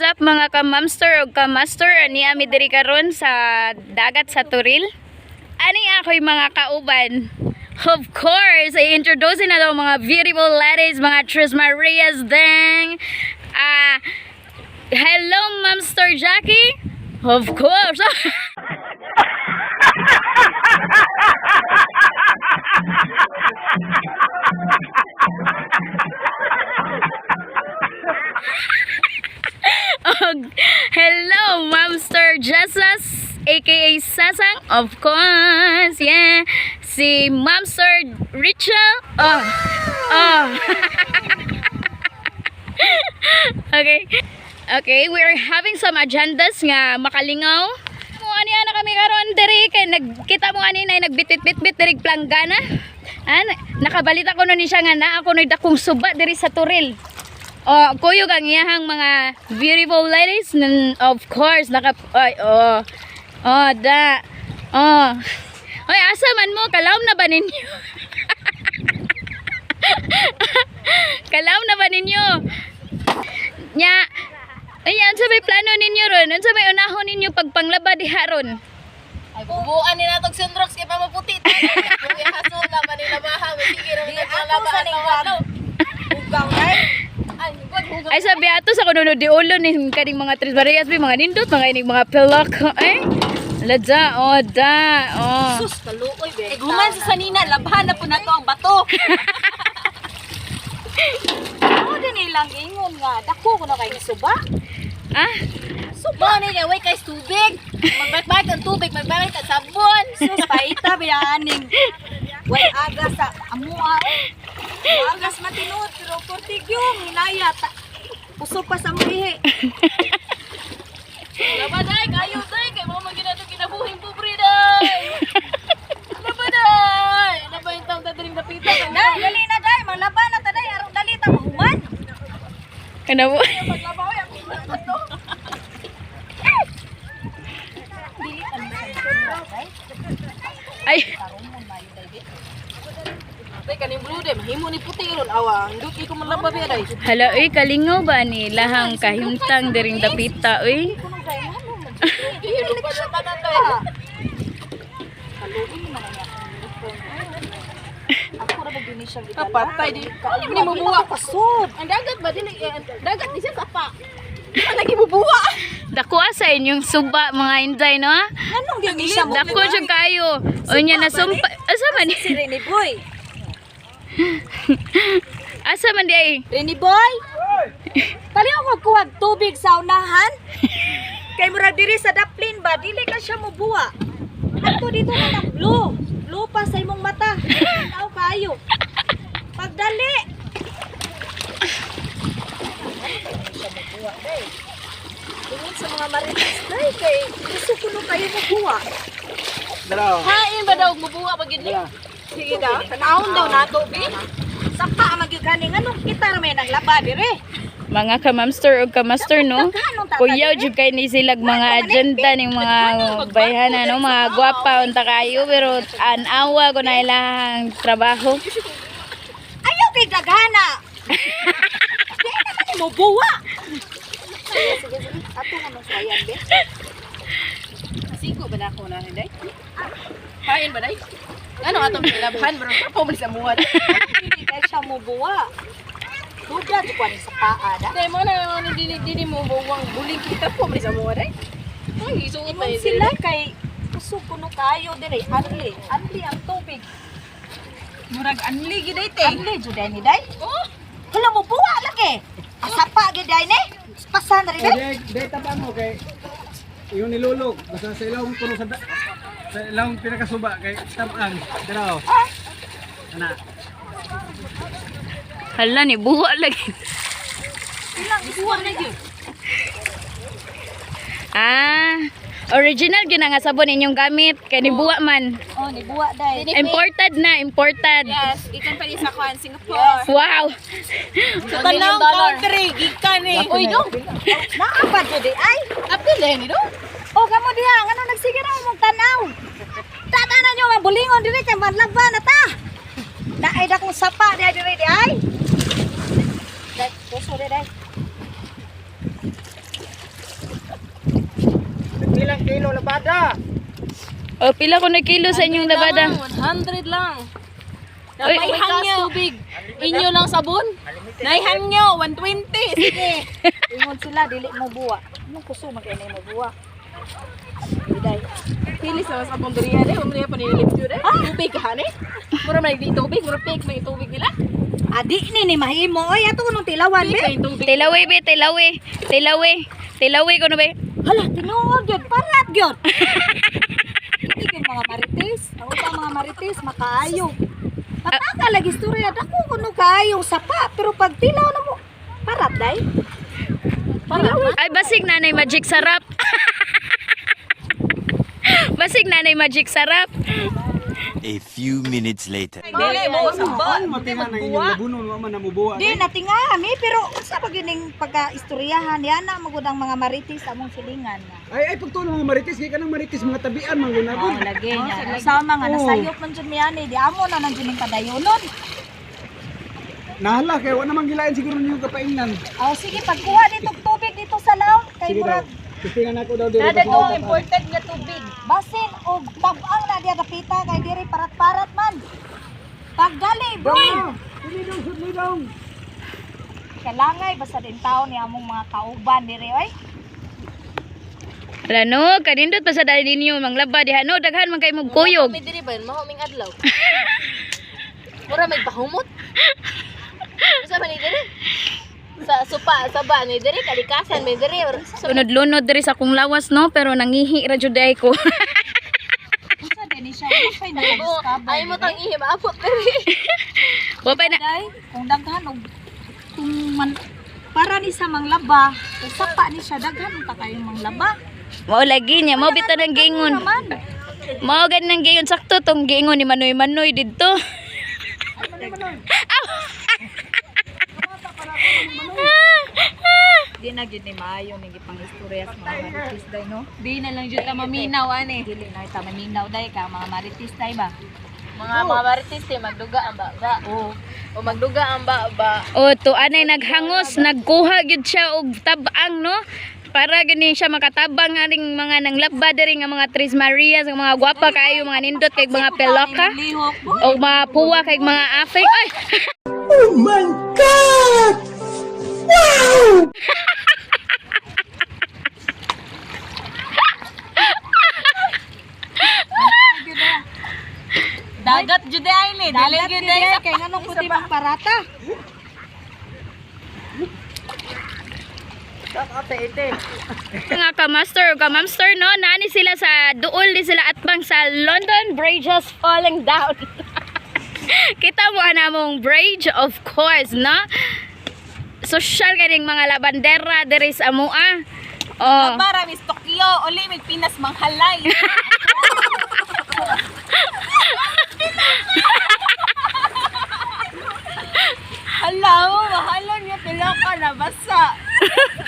What's up, mga ka-mamster o ka-master? Ani ami diri karon sa dagat sa Toril. Ani ako'y mga kauban. Of course, I introduce na daw mga beautiful ladies, mga Tres Marias dang. Ah, hello, Mamster Jackie. Of course. Hello, Mamster Jesus, aka Sasang. Of course, yeah. Si Mamster Rachel. Oh. Okay. Okay, we are having some agendas nga makalingaw. Mo ani ana kami karon diri kay nagkita mo ani na nagbitbit-bitbit diri planggana. An nakabalita ko no ni siya nga naa ko dakong suba diri sa Toril. Oh, kuyog ang iyahang mga beautiful ladies. Of course, naka ay, oh. Oh, da. Oh. Oy, asa man mo? Kalawom na ba ninyo? Kalawom na ba ninyo? Nya, ay, unsa may plano ninyo ron? Unsa may unahon ninyo pagpanglaba diha ron? Ay, bubuan ni natog sunrocks kay pamaputi ta. Buhi hasol na man nila baha, sige ra man Ako sa lingwag. Hugaw ay. Ay, huwag hugaw. Ay, sabi ato sa kuno di ulo ni kaning mga Tres Marias, may mga nindot, mga ining mga pilok, eh. Ladya, oh, da, oh. Sus, kaluoy be. Eh, guman sa sanina, labhan na po nato ang bato. Ako din ilang ingon nga dako ko na kay suba. Ah, Suba ni kay way kay tubig. Magbalik ang tubig, magbalik ang sabon. Sus, paita ba aning way aga sa amua eh. Agas matinuod pero portigyong hinaya ta. Usog pa sa among ihi. Laba day, kayo day kay mo man ginato kinabuhing pobre day. Laba day. Laba yung taong dadaling dapita. Dai, dali na dai, malaba na ta dai, aron dali ta mahuman. Kana mo. Ay, Day kaning blue day, mahimo ni puti ron awa. Hindi ko man laba biya day. Hala, uy, kalingaw ba ni lahang kahimtang diring dapita, uy? Lupa na tanan day. Ako ra ba gyud ni siya gidala? Kapatay di. Ano ni mubuwa? Pasod. Ang dagat ba dili eh, ang dagat di siya sapa. Di man lagi mubuwa. Dako sa inyong suba, mga inday, no? Anong gyud ni siya mo? Dako siya kayo. Unya nasumpa. Asa man Si Rene Boy. Asa man di ay? Rene Boy. Paliw ko kuwag tubig sa unahan. Kay murag diri sa daplin ba dili ka siya mobuwa. Adto dito na nang blue. Blue pa sa imong mata. Tao kayo. Pagdali. Tungod sa mga marites day kay gusto ko no kayo mobuwa. Hain ba daw mubuwa pag gid Sige daw, tanawon daw nato bi. Sapa man gyud kani nganong kita ra may naglaba dire. Mga kamamster o kamaster, no? Kuyaw, jud kay ni silag mga agenda ning mga bayhana, no? Mga gwapa, unta kayo, pero anawa ko na ilang trabaho. Ayaw kay daghana. Di naman ni mobuwa. Sige, sige, sige. Ato nga man suwayan be. Sigo ba na ako na day? Hain ba day? Ano atong kilabhan bro? Kapo man sa muwa. Hindi kay siya mobuwa. Duda jud ko ani sa paa da. Day mo na mo dili dili mo buwang buling kita po man sa muwa day. Ay isuot na Ingon sila kay kusog kuno kayo dire anli. Anli ang tubig. Murag anli gid day te. Anli jud ni day. Oh, Hala mobuwa lagi. Asapa gid day ni. Pasan rin day. Dahil taba mo kay yung nilulog basta sa ilawom kuno sa ilawom pinakasuba kay tabang dalaw. Ana. Hala, ni buwa lagi. Ilang buwa na gyud. Ah, original gyud na nga sabon inyong gamit kay ni buwa man. Oh, ni buwa day. Imported na, imported. Yes, gikan pa ni sa kwan Singapore. Wow. Tanang country gikan ni. Uy dong. Naa pa jud ay. Apil eh ni dong. O kamo diha ngano nagsige ra mong tanaw. Tatanan nyo nga bulingon diri kay manlaba na ta. Naay dakong sapa diha diri di ay. Dai, puso di dai. labada. O pila ko na kilo sa inyong labada? 100 lang. Uy. May tubig. Inyo lang sabon. Naihangyo, 120. Sige. Ingon sila dili mo buwa. Anong kuso man kay mo buwa? Biday. Pili sa mas akong durian eh. Mamaya pa nililip yun eh. Tubig ka eh. Mura man di tubig. Mura fake may tubig nila. Adi ni ni mahimo oy ato nung tilawan Fake be. may tubig. Tilawi be, tilawi. Tilawi. Tilawi ko no be. Hala tinuod gyud parat gyud. Hindi gyud mga marites. Ang usa mga marites makaayo. Pataka lagi istorya dako kuno kaayong sapa pero pag tilaw na mo parat day. Ay basig nanay magic sarap. Basig nanay magic sarap. A few minutes later. Dili mo samba. Ano matinga ng inyong labunon wa man namubuwa. Di natinga mi pero unsa pa gyud ning pagka-istoryahan niya magud ang mga marites among silingan na. Ay ay pagtuon mga marites kay kanang marites mga tabian man gud Oh, lagi niya. Sama nga nasayop man jud mi ani, di amo na nang jud ning padayonon. Nahala kay wa naman gilain siguro ninyo kapaingnan. Oh, sige pagkuha dito og tubig dito sa law kay Sige daw. murag Tingnan ako daw dito. Nada ko imported nga tubig. basin og tabang na diya dapita kay diri parat-parat man. Paggali, bro. Dili dong, sudli dong. Kalangay basta din taon ni among mga kauban diri oy. Ala no, kanindot pa sa dali ninyo manglaba diha no, daghan man kay mong kuyog. May diri ba yun? Mahuming adlaw. Mura may pahumot. Usa man ni diri? Sa supa, sa ba ni diri kalikasan may diri. Sa Lunod-lunod diri sa akong lawas no, pero nangihi ra jud ay ko. Unsa din ni siya wala pay mo, na ay mo tang ihim abot diri. Wa pa na Day, kung daghan og kung man para ni sa manglaba, sapa ni siya daghan ta kayong manglaba. Mao lagi niya, mao bitaw ng gingon. Naman. Mao gani ng gingon sakto tong gingon ni Manoy Manoy didto. Di na gyud ni maayo ni gipang istorya sa mga marites day no. Di na lang jud ta maminaw ani. Dili na ita maminaw day ka mga marites day ba. Mga mga marites eh, magduga ang baba. Oo. O magduga ang baba. O to anay naghangos, nagkuha gyud siya og tabang no. Para gani siya makatabang aning mga nanglaba diri nga mga Tres Marias, nga mga gwapa kaayo mga nindot kay mga peloka Lihok mo. o mga puwa kay mga afik. Ay, Dagat jud ay ni, dili Dagat gyud gyud ay ay kay nganong puti mong parata. Mga ka-master o ka-mamster no, naani sila sa duol ni sila atbang sa London Bridges falling down. Kita mo ana mong bridge of course no. Social kaning mga labandera diri sa amoa. Oh. Para Miss Tokyo, uli may Pinas manghalay. Hala, oh, mahalon niya piloka na basa.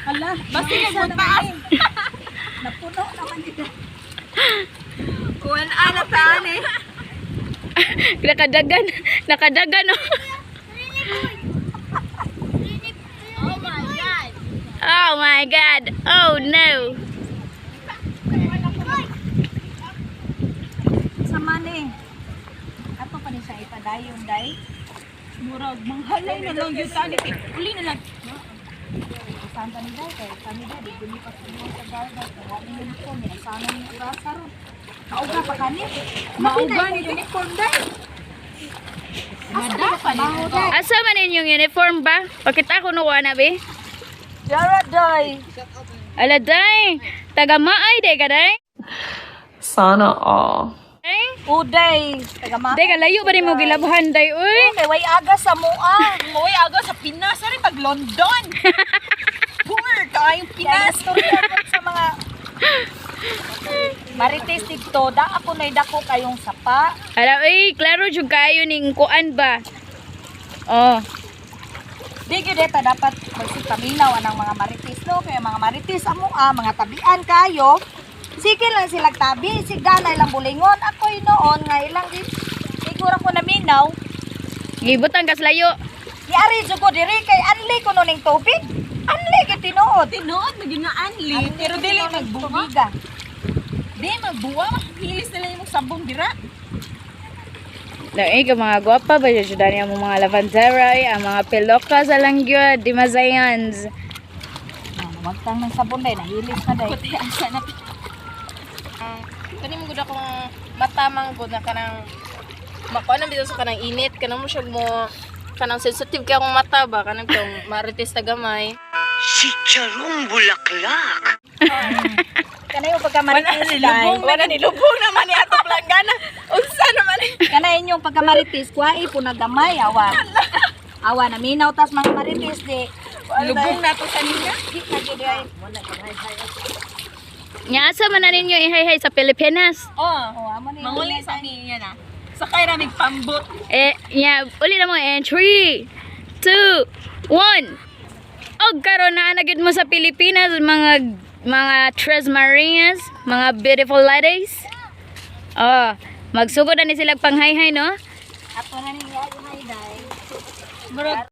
Hala, Basta yung taas. Napuno naman dito. Kuan ana ta ani. Nakadagan, nakadagan oh. Oh my God. Oh my God. Oh no. Sa mani. Ato pa ni siya ipadayon day. Murag manghalay na lang gyud ta ani. Uli na lang. Saan pa ni day kay kami day di gumipas ko sa garden. Kay wa ni uniform ni sana ni urasa ron. Kauga pa kani. Mauga ni uniform day. Mada pa ni. Asa man inyong uniform ba? Pakita ko no na be. Jared day. Ala day. Taga maay day ka day. Sana all. Day. Uday, taga ma. Day ka layo ba nimo gilabhan day uy? Kay way aga sa mua. Moy aga sa Pinas, ari pag London. Poor kayong Pinas Pinas. istorya ko sa mga Marites dito, da ako na'y dako kayong sapa. Ala uy, klaro jud kayo ning kuan ba. Oh. Di gyud eta dapat magsipaminaw anang mga marites no kaya mga marites amo ah, mga tabian kayo. Sige lang sila tabi, sigana ilang bulingon. Ako'y noon nga ilang siguro ko naminaw. Gibutang kas layo. Yari jud ko diri kay anli ko no ning tubig. Anli gyud tinuod. Tinuod maging nga anli, pero dili magbunga. Tubiga. Di magbuwa, hilis nila yung sabong dira. Dai ka mga gwapa ba jud dani ang mga lavandera, eh, ang mga piloka sa langyod, di mazayans. Wagtang ng sabon day, nahilis na day. Puti asa na. Kani mo gud akong mata man gud na kanang makuha na bitaw sa kanang init kanang mo siya mo kanang sensitive kay akong mata ba kanang tong marites na gamay. Kanay yung pagkamaritis day. Wala nilubong naman ni ato planggana. Unsa naman ni? Kanay inyong pagkamaritis, kuwae po na gamay, awa. Awa, naminaw tas mga maritis di. Lubong na to sa niya. Di na gyud ay. Nya asa man na ninyo ihay-hay sa Pilipinas? Oh, Oh, amo ni. manguli sa niya na. Sakay ra mig pambot. Eh, nya uli na mo in 3, 2, 1. Og karon naa na gyud mo sa Pilipinas, mga Tres Marias, mga beautiful ladies. Oh, magsugod na ni sila panghayhay, no? Ato na ninyo ay day. Murag